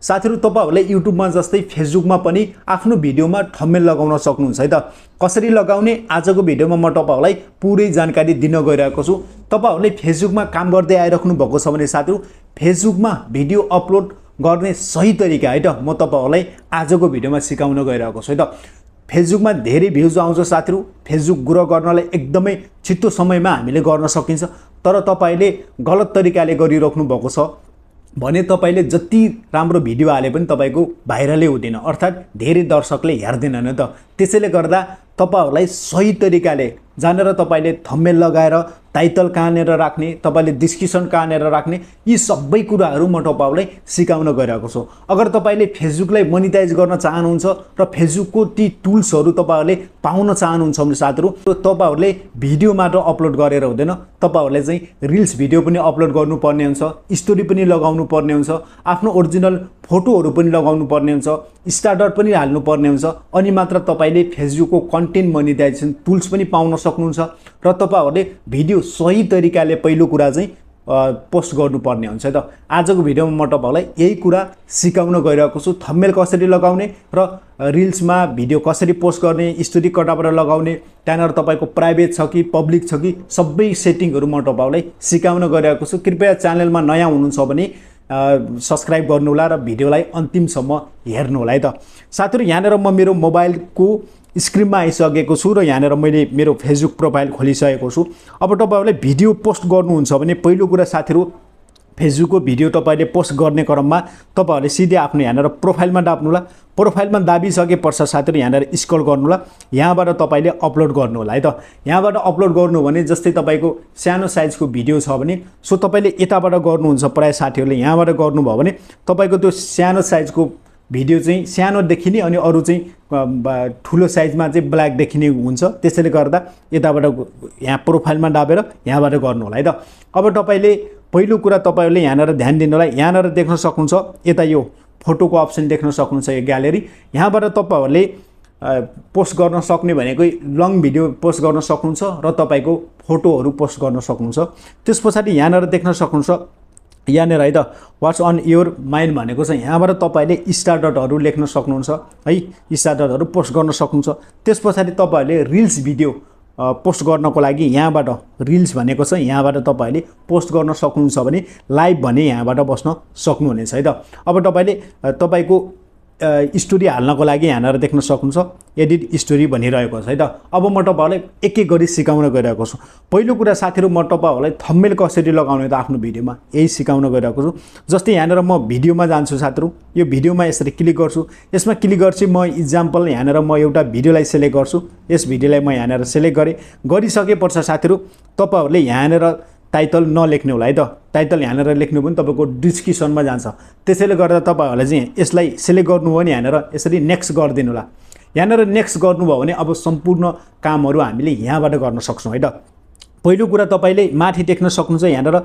साथीहरु तपाईहरुले युट्युबमा जस्तै फेसबुकमा पनि आफ्नो भिडियोमा थम्बनेल लगाउन सक्नुहुन्छ है त। कसरी लगाउने आजको भिडियोमा म तपाईहरुलाई पुरै जानकारी दिन गइरहेको छु। तपाईहरुले फेसबुकमा काम गर्दै आइराख्नु भएको छ भने साथीहरु फेसबुकमा भिडियो अपलोड गर्ने सही तरिका है त म तपाईहरुलाई आजको भिडियोमा सिकाउन गइरहेको छु है त। फेसबुकमा धेरै भ्युज आउँछ साथीहरु। फेसबुक ग्रो गर्नलाई एकदमै छिटो समयमा हामीले गर्न सकिन्छ। तर तपाईले गलत तरिकाले गरिराख्नु भएको छ भने तपाईले जति राम्रो भिडियो हाले पनि तपाईको भाइरलै हुँदैन, अर्थात धेरै दर्शकले हेर्दैनन् त। त्यसैले गर्दा तपाईहरुलाई सही तरिकाले जानेर तपाईले थम्बनेल लगाएर टाइटल कहाँनेर राख्ने, तपाईले डिस्क्रिप्सन कहाँनेर राख्ने, यी सबै कुराहरु म तपाईहरुलाई सिकाउन गइरहेको छु। अगर तपाईले फेसबुकलाई मोनेटाइज गर्न चाहनुहुन्छ र फेसबुकको ती टुल्सहरु तपाईहरुले पाउन चाहनुहुन्छ भने साथीहरु तपाईहरुले भिडियो मात्र अपलोड गरेर हुँदैन, तपाईहरुले चाहिँ रिल्स भिडियो पनि अपलोड गर्नुपर्ने हुन्छ, स्टोरी पनि लगाउनु पर्ने हुन्छ, आफ्नो ओरिजिनल फोटोहरु पनि लगाउनु पर्ने हुन्छ, स्टार्टर पनि हाल्नु पर्ने हुन्छ, अनि मात्र तपाईले फेसबुकको कन्टेन्ट मोनेटाइजेसन टुल्स पनि पाउन सक्नुहुन्छ र तपाईहरुले भिडियो सही तरिकाले पहिलो कुरा चाहिँ पोस्ट गर्नुपर्ने हुन्छ त। आजको भिडियोमा म तपाईहरुलाई यही कुरा सिकाउन गइरहेको छु। थम्बनेल कसरी लगाउने र रिल्समा भिडियो कसरी पोस्ट गर्ने, स्टोरी कताबाट लगाउने, त्यहाँनेर तपाईको प्राइभेट छ कि पब्लिक छ कि सबै सेटिङहरु म तपाईहरुलाई सिकाउन गइरहेको छु। कृपया च्यानलमा नयाँ हुनुहुन्छ भने सब्स्क्राइब गर्नु होला र भिडियोलाई अन्तिमसम्म हेर्नु होला है त। साथीहरु यहाँनेर म मेरो मोबाइलको स्क्रिनमा आइसकेको छु र यहाँनेर मैले मेरो फेसबुक प्रोफाइल खोलिसकेको छु। अब तपाईहरुले भिडियो पोस्ट गर्नुहुन्छ भने पहिलो कुरा साथीहरु फेसबुकको भिडियो तपाईले पोस्ट गर्ने क्रममा तपाईहरुले सिधै आफ्नो यहाँनेर प्रोफाइलमा दाब्नु होला। प्रोफाइलमा दाबिसके पश्चात साथीहरु यहाँनेर स्क्रल गर्नु होला। यहाँबाट तपाईले अपलोड गर्नु होला है त। यहाँबाट अपलोड गर्नु भने जस्तै तपाईको सानो साइजको भिडियो छ भने सो तपाईले यताबाट गर्नुहुन्छ, प्राय साथीहरुले यहाँबाट गर्नुभयो भने तपाईको त्यो सानो साइजको भिडियो चाहिँ सानो देखिने अनि अरु चाहिँ ठुलो साइजमा चाहिँ ब्ल्याक देखिने हुन्छ। त्यसैले गर्दा यताबाट यहाँ प्रोफाइलमा दाबेर यहाँबाट गर्नु होला है त। अब तपाईले पहिलो कुरा तपाईहरुले यहाँनेर ध्यान दिनु होला। यहाँनेर देख्न सक्नुहुन्छ यता यो फोटोको अप्सन देख्न सक्नुहुन्छ, यो ग्यालेरी। यहाँबाट तपाईहरुले पोस्ट गर्न सक्ने भनेको लङ भिडियो पोस्ट गर्न सक्नुहुन्छ र तपाईको फोटोहरु पोस्ट गर्न सक्नुहुन्छ। त्यसपछि यहाँनेर देख्न सक्नुहुन्छ यहाँनेर है त व्हाट्स अन योर माइन्ड भनेको छ। यहाँबाट तपाईले स्टार्टरहरु लेख्न सक्नुहुन्छ है, स्टार्टरहरु पोस्ट गर्न सक्नुहुन्छ। त्यसपछि तपाईहरुले रिल्स भिडियो पोस्ट गर्नको लागि यहाँबाट रिल्स भनेको छ, यहाँबाट तपाईले पोस्ट गर्न सक्नुहुन्छ भने लाइभ भने यहाँबाट बस्न सक्नुहुनेछ है त। अब तपाईले तपाईको स्टोरी हाल्नको लागि यहाँनेर देख्न सक्नुहुन्छ एडिट स्टोरी भनिरहेको छ है त। अब म तपाईहरुलाई एक एक गरी सिकाउन गइरहेको छु। पहिलो कुरा साथीहरु म तपाईहरुलाई थम्बनेल कसरी लगाउने त आफ्नो भिडियोमा यही सिकाउन गइरहेको छु। जस्तै यहाँनेर म भिडियोमा जान्छु साथीहरु, यो भिडियोमा यसरी क्लिक गर्छु। यसमा क्लिक गर्छु म इक्जाम्पल यहाँनेर म एउटा भिडियोलाई सिलेक्ट गर्छु। यस भिडियोलाई म यहाँनेर सिलेक्ट गरिसकेपछि साथीहरु तपाईहरुले यहाँनेर टाइटल नलेख्ने होला है त। टाइटल यहाँनेर लेख्नु पनि तपाईको डिस्क्रिप्सनमा जान्छ। त्यसैले गर्दा तपाईहरुले चाहिँ यसलाई सिलेक्ट गर्नुभयो भने यहाँनेर यसरी नेक्स्ट गरिदिनु होला। यहाँनेर नेक्स्ट गर्नुभयो भने अब सम्पूर्ण कामहरु हामीले यहाँबाट गर्न सक्छौं है त। पहिलो कुरा तपाईले माथि देख्न सक्नुहुन्छ यहाँनेर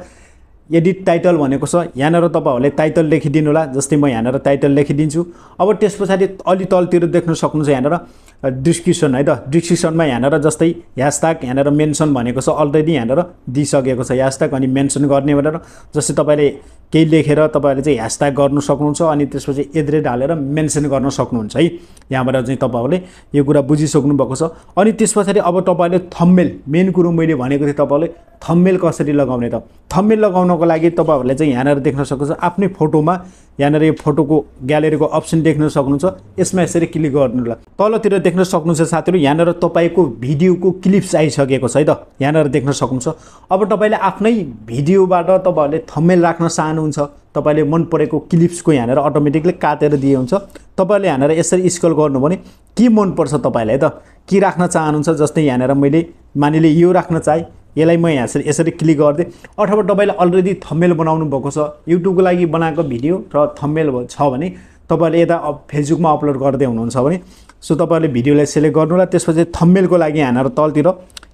एडिट टाइटल भनेको छ। यहाँनेर तपाईहरुले टाइटल लेखिदिनु होला। जस्तै म यहाँनेर टाइटल लेखिदिन्छु। अब त्यसपछि अलि तलतिर देख्न सक्नुहुन्छ यहाँनेर डिस्क्रिप्सन है त। डिस्क्रिप्सनमा यहाँनेर जस्तै ह्याशट्याग यहाँनेर मेन्सन भनेको छ, अलरेडी यहाँनेर दिइसकेको छ ह्याशट्याग अनि मेन्सन गर्ने भनेर। जस्तै तपाईले केही लेखेर तपाईहरुले चाहिँ ह्याशट्याग गर्नु सक्नुहुन्छ अनि त्यसपछि एड्रेस हालेर मेन्सन गर्न सक्नुहुन्छ है। यहाँबाट चाहिँ तपाईहरुले यो कुरा बुझिसक्नु भएको छ। अनि त्यसपछि अब तपाईले थम्बनेल, मेन कुरो मैले भनेको थिएँ तपाईले थम्बनेल कसरी लगाउने त। थम्बनेल लगाउनको लागि तपाईहरुले चाहिँ यहाँनेर देख्न सक्नुहुन्छ आफ्नै फोटोमा यहाँनेर यो फोटोको ग्यालेरीको अप्सन देख्न सक्नुहुन्छ। यसमा यसरी क्लिक गर्नु होला। तलतिर देख्न सक्नुहुन्छ साथीहरु यहाँनेर तपाईको भिडियोको क्लिप्स आइसकेको छ है त। यहाँनेर देख्न सक्नुहुन्छ। अब तपाईले आफ्नै भिडियोबाट तपाईहरुले थम्बनेल राख्न चाहनुहुन्छ, तपाईले मन परेको क्लिप्सको यहाँनेर अटोमेटिकली काटेर दिए हुन्छ। तपाईले यहाँनेर यसरी स्क्रल गर्नु भने के मन पर्छ तपाईलाई त, के राख्न चाहनुहुन्छ। जस्तै यहाँनेर मैले मानिले यो राख्न चाहे, यसलाई म यहाँ यसरी क्लिक गर्दै। अथवा तपाईले अलरेडी थम्बनेल बनाउनु भएको छ, युट्युबको लागि बनाएको भिडियो र थम्बनेल छ भने तपाईले यता फेसबुकमा अपलोड गर्दै हुनुहुन्छ भने सो तपाईले भिडियोलाई सिलेक्ट गर्नु होला। त्यसपछि थम्बनेलको लागि यहाँनेर तलतिर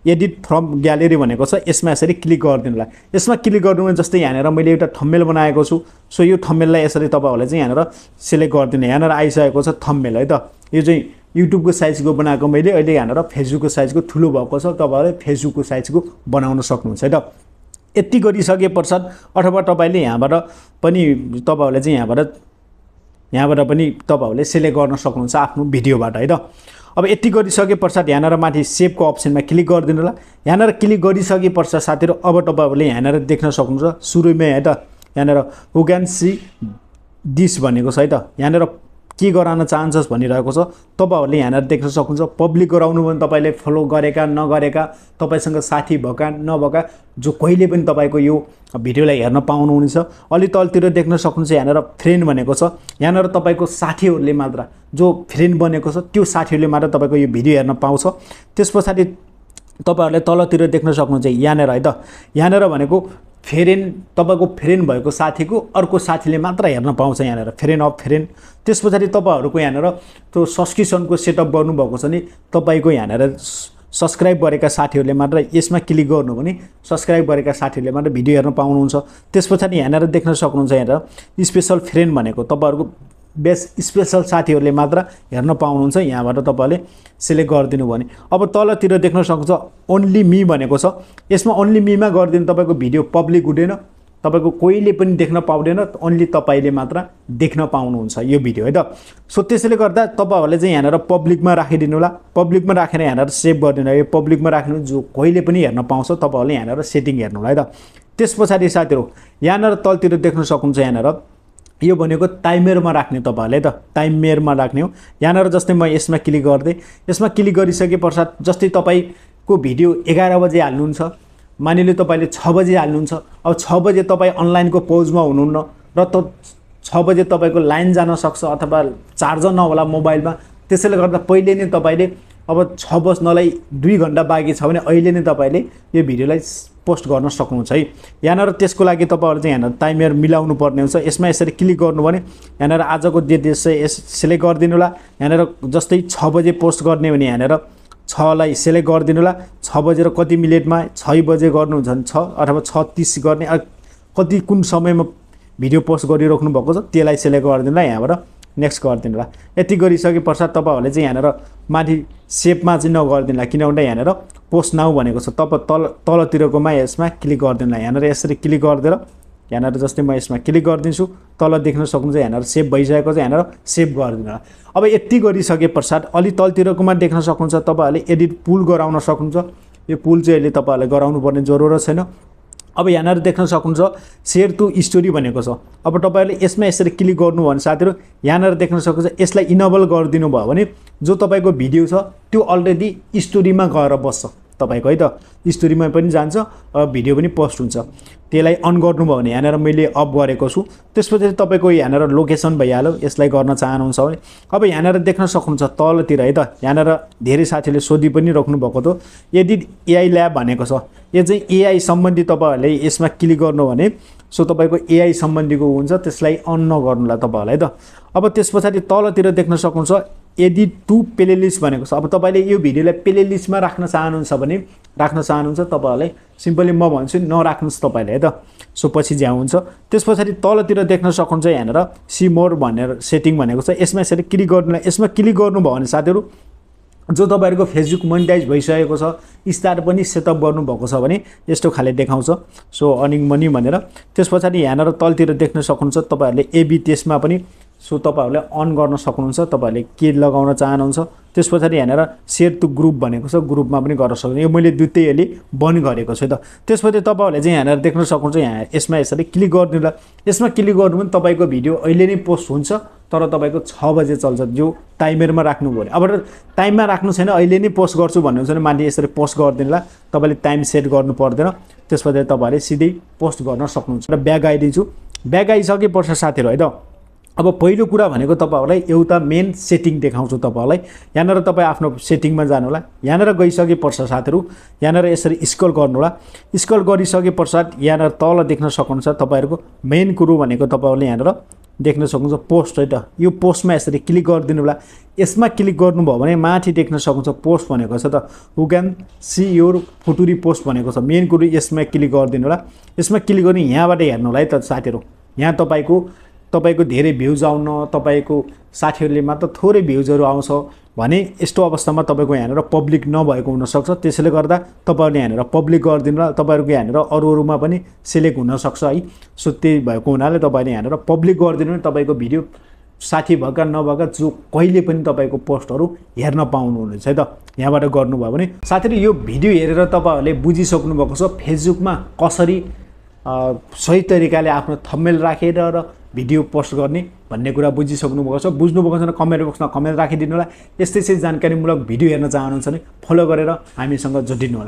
एडिट फ्रम ग्यालेरी भनेको छ, यसमा यसरी क्लिक गरिदिनु होला। यसमा क्लिक गर्नु भने जस्तै यहाँनेर मैले एउटा थम्बनेल बनाएको छु। सो यो थम्बनेललाई यसरी तपाईहरुले चाहिँ यहाँनेर सिलेक्ट गरिदिनु। यहाँनेर आइसकेको छ थम्बनेल है त। यो चाहिँ युट्युबको साइजको बनाएको मैले, अहिले यहाँनेर फेसबुकको साइजको ठुलो भएको छ। तपाईहरुले फेसबुकको साइजको बनाउन सक्नुहुन्छ है त। यति गरिसके पश्चात अथवा तपाईले यहाँबाट पनि तपाईहरुले चाहिँ यहाँबाट यहाँबाट पनि तपाईहरुले सिलेक्ट गर्न सक्नुहुन्छ आफ्नो भिडियोबाट है त। अब यति गरिसके पश्चात यहाँनिर माथि सेभको अप्सनमा क्लिक गरिदिनु होला। यहाँनिर क्लिक गरिसके पश्चात साथीहरु अब तपाईहरुले यहाँनिर देख्न सक्नुहुन्छ सुरुमै है त यहाँनिर हु क्यान सी दिस भनेको छ है त। यहाँनिर के गराउन चाहन्छस् भनिरहेको छ। तपाईहरुले यहाँनिर देख्न सक्नुहुन्छ पब्लिक गराउनु भने तपाईले फलो गरेका नगरेका तपाईसँग साथी भएका नभएका जो कहिले पनि तपाईको यो भिडियोलाई हेर्न पाउनुहुनेछ। अलि तलतिर देख्न सक्नुहुन्छ यहाँनिर फ्रेन्ड भनेको छ। यहाँनिर तपाईको साथीहरुले मात्र जो फ्रेन्ड बनेको छ त्यो साथीहरुले मात्र तपाईको यो भिडियो हेर्न पाउँछ। त्यसपछि तपाईहरुले तलतिर देख्न सक्नुहुन्छ यहाँनिर है त। यहाँनिर भनेको फ्रेन्ड तपाईको फ्रेन्ड भएको साथीको अर्को साथीले मात्र हेर्न पाउँछ यहाँनिर फ्रेन्ड अफ फ्रेन्ड। त्यसपछि तपाईहरुको यहाँनिर त्यो सब्स्क्रिप्सनको सेटअप गर्नुभएको छ नि तपाईको यहाँनिर सब्स्क्राइब गरेका साथीहरुले मात्र यसमा क्लिक गर्नु भने सब्स्क्राइब गरेका साथीहरुले मात्र भिडियो हेर्न पाउनुहुन्छ। त्यसपछि यहाँनिर देख्न सक्नुहुन्छ यहाँनिर स्पेशल फ्रेन्ड भनेको तपाईहरुको बेस स्पेशल साथीहरुले मात्र हेर्न पाउनुहुन्छ। यहाँबाट तपाईले सिलेक्ट गरिदिनु भने अब तलतिर देख्न सक्नुहुन्छ ओन्ली मी भनेको छ। यसमा ओन्ली मीमा गरिदिनु तपाईको भिडियो पब्लिक हुँदैन तपाईको कोहीले पनि देख्न पाउँदैन ओन्ली तपाईले मात्र देख्न पाउनुहुन्छ यो भिडियो है त। सो त्यसैले गर्दा तपाईहरुले चाहिँ यहाँनिर पब्लिकमा राखिदिनु होला। पब्लिकमा राखेर यहाँनिर सेभ गरिदिनु यो पब्लिकमा राख्नु जो कोहीले पनि हेर्न पाउँछ तपाईहरुले यहाँनिर सेटिङ हेर्नु होला है त। त्यसपछि साथीहरु यहाँनिर तलतिर देख्न सक्नुहुन्छ यहाँनिर यो भनेको टाइमरमा राख्ने तपाईहरुले त टाइमरमा राख्ने हो। यहाँनिर जस्तै म यसमा क्लिक गर्दै यसमा क्लिक गरिसके पश्चात जस्तै तपाईको भिडियो 11 बजे हाल्नुहुन्छ मानिले तपाईले 6 बजे हाल्नुहुन्छ। अब 6 बजे तपाई अनलाइनको पोजमा हुनुहुन्न र त 6 बजे तपाईको लाइन जान सक्छ अथवा चार्जर नहोला मोबाइलमा। त्यसैले गर्दा पहिले नै तपाईले अब 6 बज्नलाई 2 घण्टा बाँकी छ भने अहिले नै तपाईले यो भिडियोलाई पोस्ट गर्न सक्नुहुन्छ है। यहाँनिर त्यसको लागि तपाईहरु चाहिँ यहाँनिर टाइमर मिलाउनु पर्ने हुन्छ। यसमा यसरी क्लिक गर्नु भने यहाँनिर आजको डेट सिलेक्ट गरिदिनु होला। यहाँनिर जस्तै 6 बजे पोस्ट गर्ने भने यहाँनिर 6 लाई सिलेक्ट गरिदिनु होला। 6 बजेर कति मिनेटमा 6 बजे गर्नुहुन्छ भने 6 अथवा 6:30 गर्ने कति कुन समयमा भिडियो पोस्ट गरिराख्नु भएको छ त्यसलाई सिलेक्ट गरिदिनु होला। यहाँबाट नेक्स्ट गरिदिनु होला। यति गरिसके पश्चात तपाईहरुले चाहिँ यहाँनिर माथि सेभमा चाहिँ नगरिदिनु होला किनभने यहाँनिर पोस्ट नाउ भनेको छ। तलतिरकोमा यसमा क्लिक गरिदिनु होला। यहाँनिर यसरी क्लिक गरिदिएर यहाँनिर जस्तै म यसमा क्लिक गरिदिन्छु तल देख्न सक्नुहुन्छ यहाँनिर सेभ भइसकेको छ। यहाँनिर सेभ गरिदिनु होला। अब यति गरिसके पश्चात अलि तलतिरकोमा देख्न सक्नुहुन्छ तपाईहरुले एडिट पुल गराउन सक्नुहुन्छ। यो पुल चाहिँ अहिले तपाईहरुले गराउनु पर्ने जरुरत छैन। अब यहाँनिर देख्न सक्नुहुन्छ शेयर टु स्टोरी भनेको छ। अब तपाईहरुले यसमा यसरी क्लिक गर्नु भने साथीहरु यहाँनिर देख्न सक्नुहुन्छ यसलाई इनेबल गरिदिनु भयो भने जो तपाईको भिडियो छ त्यो अलरेडी स्टोरीमा गएर बस्छ तपाईको है त। स्टोरीमा पनि जान्छ भिडियो पनि पोस्ट हुन्छ। त्यसलाई अन गर्नुभयो भने यहाँनिर मैले अफ गरेको छु। त्यसपछि तपाईको यहाँनिर लोकेसन भइहाल्यो। यसलाई गर्न चाहनुहुन्छ भने अब यहाँनिर देख्न सक्नुहुन्छ तलतिर है त। यहाँनिर धेरै साथीले सोधि पनि राख्नु भएको थियो एडिट एआई ल्याब भनेको छ। यो चाहिँ एआई सम्बन्धी तपाईहरुले यसमा क्लिक गर्नु भने सो तपाईको एआई सम्बन्धीको हुन्छ त्यसलाई अन नगर्नुला तपाईहरुले है त। अब त्यसपछि तलतिर देख्न सक्नुहुन्छ एडिट टु प्लेलिस्ट भनेको छ। अब तपाईले यो भिडियोलाई प्लेलिस्टमा राख्न चाहनुहुन्छ भने राख्न चाहनुहुन्छ तपाईहरुले सिम्पली म भन्छु नराख्नुस् तपाईले है त। सो पछि ज्या हुन्छ। त्यसपछि तलतिर देख्न सक्नुहुन्छ यहाँनिर सी मोर भनेर सेटिङ भनेको छ। यसमा यसरी क्लिक गर्नुलाई यसमा क्लिक गर्नुभयो भने साथीहरु जो तपाईहरुको फेसबुक मोनेटाइज भइसकेको छ स्टार पनि सेटअप गर्नुभएको छ भने यस्तो खाले देखाउँछ सो अर्निङ मनी भनेर। त्यसपछि यहाँनिर तलतिर देख्न सक्नुहुन्छ तपाईहरुले एबी टेस्टमा पनि सो तपाईहरुले अन गर्न सक्नुहुन्छ तपाईहरुले के लगाउन चाहनुहुन्छ। त्यसपछि यहाँनिर शेयर टु ग्रुप भनेको छ ग्रुपमा पनि गर्न सक्नुहुन्छ। यो मैले दुईटै अहिले बन्द गरेको छु त। त्यसपछि तपाईहरुले चाहिँ यहाँनिर देख्न सक्नुहुन्छ यहाँ यसमा यसरी क्लिक गर्नु होला। यसमा क्लिक गर्नु भने तपाईको भिडियो अहिले नै पोस्ट हुन्छ तर तपाईको 6 बजे चल्छ जो टाइमरमा राख्नु भयो। अब टाइममा राख्नु छैन अहिले नै पोस्ट गर्छु भन्नुहुन्छ भने माथि यसरी पोस्ट गरिदिनु होला। तपाईले टाइम सेट गर्नु पर्दैन। त्यसपछि तपाईहरुले सिधै पोस्ट गर्न सक्नुहुन्छ। र ब्याक आइदिन्छु। ब्याक आइसके पश्चात साथीहरु है त अब पहिलो कुरा भनेको तपाईहरुलाई एउटा मेन सेटिङ देखाउँछु तपाईहरुलाई। यहाँनिर तपाई आफ्नो सेटिङमा जानु होला। यहाँनिर गइसके पश्चात साथीहरु यहाँनिर यसरी स्क्रल गर्नु होला। स्क्रल गरिसके पश्चात यहाँनिर तल देख्न सक्नुहुन्छ तपाईहरुको मेन कुरो भनेको तपाईहरुले यहाँनिर देख्न सक्नुहुन्छ पोस्ट है त। यो पोस्टमा यसरी क्लिक गरिदिनु होला। यसमा क्लिक गर्नुभयो भने माथि देख्न सक्नुहुन्छ पोस्ट भनेको छ त who can see your future post भनेको छ। मेन कुरो यसमा क्लिक गरिदिनु होला। यसमा क्लिक गर्ने यहाँबाट हेर्नु होला है त साथीहरु। यहाँ तपाईको धेरै भ्युज आउन तपाईको साथीहरुले मात्र थोरै भ्युजहरु आउँछ भने यस्तो अवस्थामा तपाईको यहाँनिर पब्लिक नभएको हुन सक्छ। त्यसैले गर्दा तपाईहरुले यहाँनिर पब्लिक गरिदिनु होला। तपाईहरुको यहाँनिर अरूमा पनि सिलेक्ट हुन सक्छ है। सो त्यही भएको हुनाले तपाईले यहाँनिर पब्लिक गरिदिनु भने तपाईको भिडियो साथी भएका नभएका जो कहिले पनि तपाईँको पोस्टहरू हेर्न पाउनुहुनेछ है त। यहाँबाट गर्नुभयो भने साथीहरू यो भिडियो हेरेर तपाईँहरूले बुझिसक्नु भएको छ फेसबुकमा कसरी सही तरिकाले आफ्नो थम्बनेल राखेर र भिडियो पोस्ट गर्ने भन्ने कुरा बुझिसक्नु भएको छ। बुझ्नुभएको छैन कमेन्ट बक्समा कमेन्ट राखिदिनु होला। यस्तै जानकारीमूलक भिडियो हेर्न चाहनुहुन्छ भने फलो गरेर हामीसँग जोडिनु होला।